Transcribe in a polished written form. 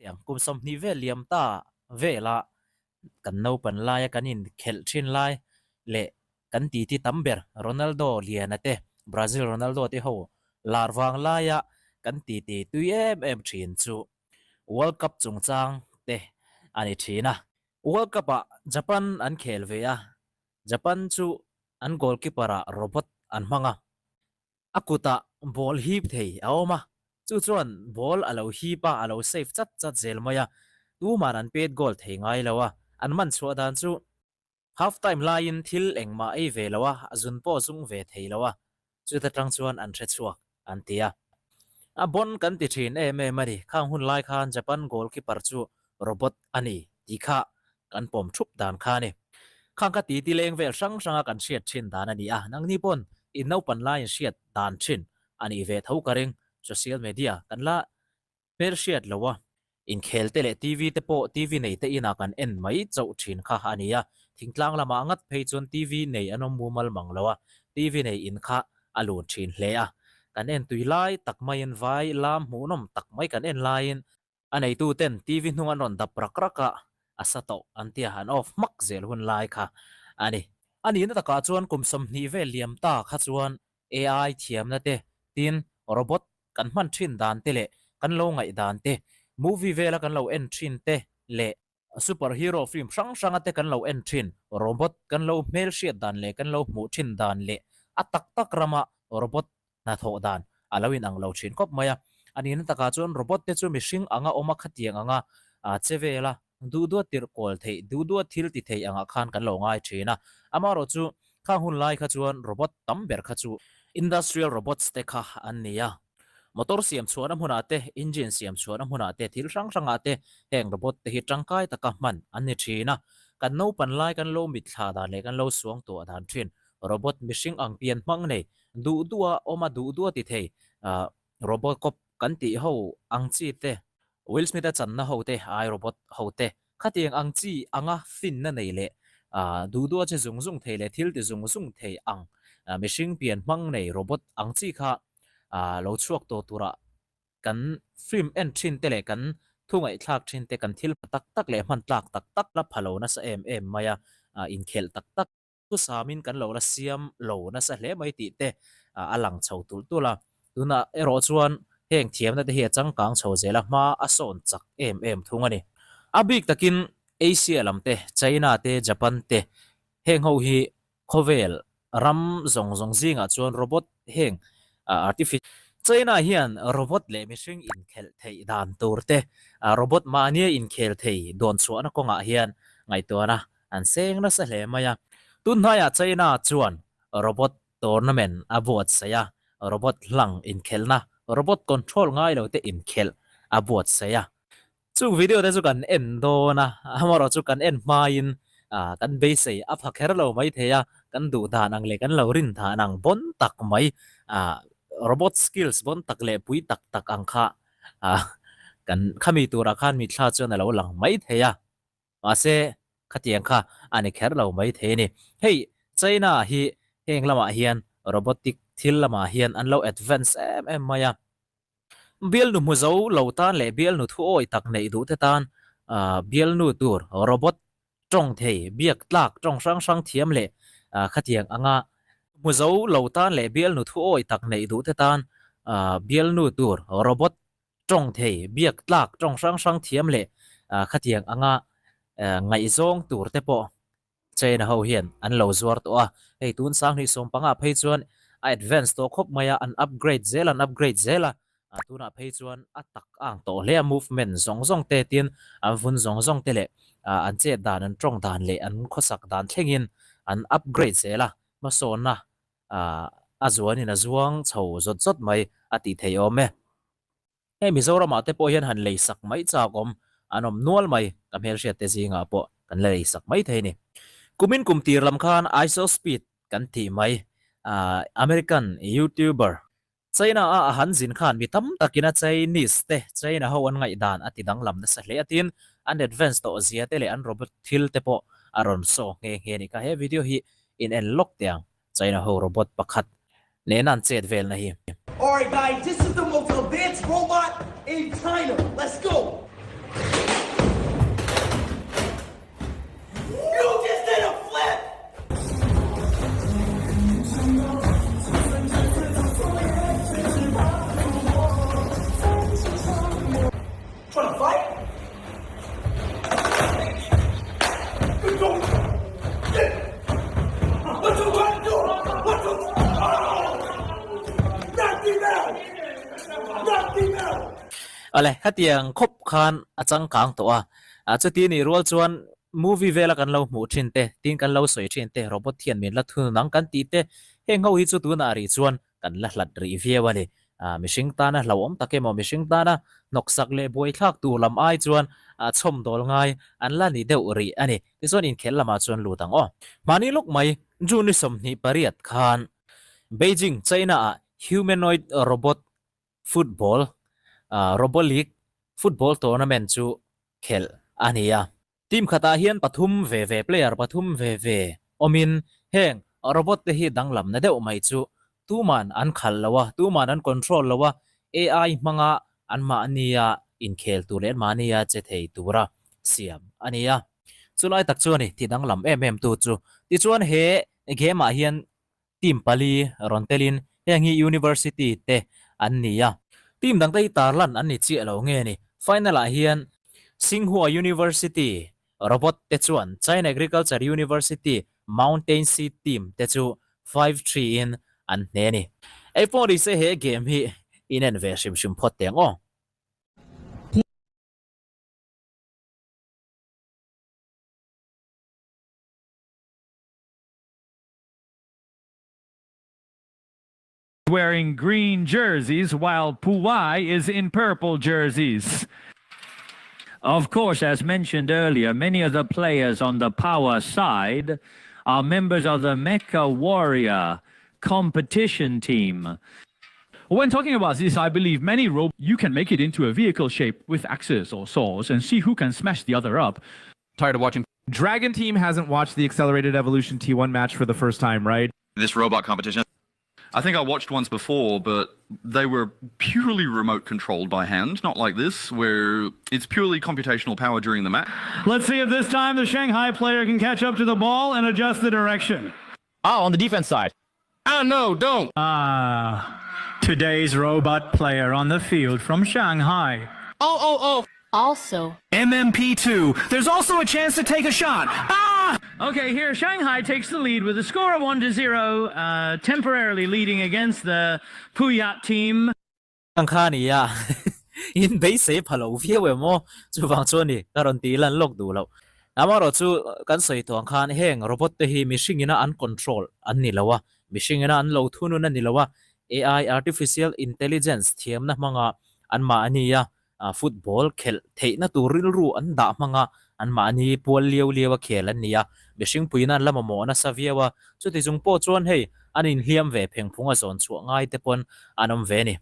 Ang kum 20 vel liam ta vela kan naupan laia kan inkhelh thin lai leh kan titi tam ber Ronaldo Liana te, Brazil Ronaldo te ho lar vang laia kan titi tui em em thin chu World Cup chungchang te a ni thin a. World Cup ah Japan an khel ve a, Japan chu an goalkeeper ah robot an hmang a. A kutah ball hip thei a awm a, chu chuan ball a lo hip a, a lo save chat chat zel mai a, tuman an pet goal thei ngai lo a, an man chhuah dan chu half time laiin thil engmah ei ve lo a, a zun pawh zung ve thei lo a, chuta tang chuan an hre chhuak an ti a. A bon kan ti thin em em a ni, khang hun lai khan Japan goalkeeper chu robot a ni tih kha kan pawm thup dan kha a ni. Khang kha titi leng vel hrang hranga kan hriat thin dan a ni a, nangni pawn in naupan laiin hriat dan thin a nih ve tho ka ring. Social media kan la hmel hriat lo a, inkhel te leh TV te pawh TV nei te inah kan en mai chauh thin kha a ni a, thingtlang lamah ngat phei chuan TV nei an awm mumal mang lo a, TV nei in kha a lun thin hle a. Kan en tui lai tak maiin vai lam hmuhnawm tak mai kan en laiin A neituten TV hnung an rawn dap rak rak a, a sa tawh an tia an off hmak zel hun lai kha a ni. A nihna takah chuan kum 20 vel liam ta kha chuan AI thiamna te, tin robot kan hman thin dan te leh kan lo ngaih dan te, movie vela kan lo en thin te leh super hero film hrang hranga te kan lo en thin robot kan lo hmelhriat dan leh kan lo hmuh thin dan leh a tak tak rama robot hnathawh dan a lo inang lo thin khawp mai a. A nihna takah chuan robot te chu mihring anga awm a khatiang anga che vel a, duh duat tirh kawl theih, duh duat thil ti thei angah khan kan lo ngai thin a. Amaherawh chu khang hun lai kha chuan robot tam ber kha chu industrial robots te kha an ni a. Motor siam chhuahna hmunah te, engine siam chhuahna hmunah te, thil hrang hrangah te heng robot te hi tangkai taka hman an ni thin a. Kan naupan lai kan lo mitthla dan leh kan lo suangtuah dan thin robot mihring ang pian hmang nei Duh duh a awm a, duh duh a ti thei. Robocop kan tih ho ang chi te, Will Smith-a channa ho te, I Robot ho te, khatiang ang chi anga finna nei leh duh duh a che zung zung thei leh thil ti zung zung thei ang mihring pian hmang nei robot ang chi kha lo chhuak tawh turah kan film en thin te leh kan thu ngaihthlak thin te, kan thil tak tak leh hman tlak tak tak la pha lo nasa em em mai a, inkhelh tak tak. Thusamin kan lo la siam lo nasa hle mai tih te a lang chho tulh tulh a. Tunah erawh chuan heng thiamna te hi a changkang chho zel a, hma a sawn chak em em thung a ni. A bik takin Asia lam te, China te, Japan te heng ho hi khawvel ram zawng zawng zingah chuan robot heng artificial China hian robot leh mihring inkhelh theih dan tur te, robot mahnia inkhel thei dawn chhuahna kawngah hian ngaihtuahna An seng nasa hle mai a. Tun hnaiah China chuan robot tournament a buatsaih a, robot hlang inkhelhna, robot control ngai lo te inkhelh a buatsaih a. Chung video te chu kan en dawn a, amaherawh chu kan en hmain kan beisei a pha kher lo mai thei a, kan duh dan ang leh kan lo rin dan ang bawn tak mai, robot skills bawn tak leh pui tak tak ang kha kan khami turah khan mitthla chuan a lo lang mai thei a. Mahse, khatiang kha a ni kher lo mai thei a ni. Hei, China hi heng lamah hian robotic thil lamah hian an lo advance em em mai a. Bialnu hmu zo lo tan leh bialnu thuawi tak neih duh te tan bialnu tur robot tawng thei, biak tlak tawng hrang hrang thiam leh khatiang anga hmu zo lo tan leh bialnu thuawi tak neih duh te tan bialnu tur robot tawng thei, biak tlak tawng hrang hrang thiam leh khatiang anga ngaihzawng tur te pawh China ho hian an lo zuar tawh a. Hei tun 2015 phei chuan a advance tawh khawp mai a, an upgrade zel an upgrade zel a, tunah phei chuan a tak a ang tawh hle a, movement zawng zawng te tin an vun zawng zawng te leh an chet dan an tawng dan leh an khawsak dan thlengin an upgrade zel a, hmasawnna a zuanin a zuang chho zawt zawt mai a tih theih awm e. Hei Mizoramah te pawh hian han lei sak mai chak awm an awm nual mai, ka hmelhriat te zingah pawh kan la lei sak mai thei a ni. Kumin kum tir lam khan IShowSpeed kan tih mai, American YouTuber China a a han zin khan mi tam takin a Chinese te China ho an ngaihdan a ti danglam nasa hle a tin an advance tawh zia te leh an robot thil te pawh a rawn saw nghe nghe a ni kha. He video hi in en lawk teh ang China ho robot pakhat nena an chet velna hi. Alright guys, this is the most advanced robot in China. Let's go! Awle, hetiang khawp khan a changkang tawh a. Chuti nih rual chuan movie vela kan lo hmuh thin te, tin kan lo sawi thin te, robot hian min la thunun ang kan tih te, heng ho hi chu tunah rih chuan kan la hlat rih viau a ni. Mihring tana hlauhawm tak emaw mihring tana hnawksak leh buaithlak tur lam ai chuan chhawmdawl ngai an la ni deuh rih a ni. Tichuan inkhel lamah chuan lut ang aw. Mahni lawk mai June ni 28 khan Beijing, China-ah humanoid robot football, RoboLeague football tournament chu khelh a ni a. Team khatah hian pathum ve ve player pathum ve ve awmin heng robot te hi danglamna deuh mai chu tuman an khalh lo a, tuman an control lo a, AI hmanga anmahnia inkhel tur leh anmahnia che thei tura siam a ni a. Chulai tak chu a ni ti danglam em em tu chu. Tichuan he game ah hian Team pali rawn telin heng hi University te an ni a. Team dangte hi tarlan an ni chiah lo nge ni. Final ah hian Tsinghua University Robot te chuan China Agriculture University Mountain Seed Team te chu 5-3 in an hne a ni. Ei pawh ni se he game hi in en ve hrim hrim phawt teh ang aw. Wearing green jerseys while Puwai is in purple jerseys. Of course, as mentioned earlier, many of the players on the power side are members of the Mecha Warrior competition team. When talking about this, I believe many robots, you can make it into a vehicle shape with axes or saws and see who can smash the other up. Tired of watching. Dragon Team hasn't watched the Accelerated Evolution T1 match for the first time, right? This robot competition. I think I watched once before, but they were purely remote controlled by hand, not like this, where it's purely computational power during the match. Let's see if this time the Shanghai player can catch up to the ball and adjust the direction. Oh, on the defense side. Ah, no, don't. Today's robot player on the field from Shanghai. Oh, oh, oh. Also, MMP2. There's also a chance to take a shot. Okay, here Shanghai takes the lead with a score of 1-0, temporarily leading against the Puyat team. Ang kha ni a, in beisei pha lo viau em aw, chuvang chuan ni ka rawn tih lan lawk duh loh. Amaherawh chu kan sawi tawh ang khan heng robot te hi mihring ina an control an ni lo a, mihring ina an lo thunun a ni lo a, AI, Artificial Intelligence, thiamna hmanga anmahni a football khelh theihna tur rilru an dah hmang a, anmahni pual liau liau a khel an ni a, mihring puiin an la mamawh nasa viau a, chuti chung pawh chuan hei an inhliam ve phengphung a zawn chhuah ngai te pawn an awm ve a ni.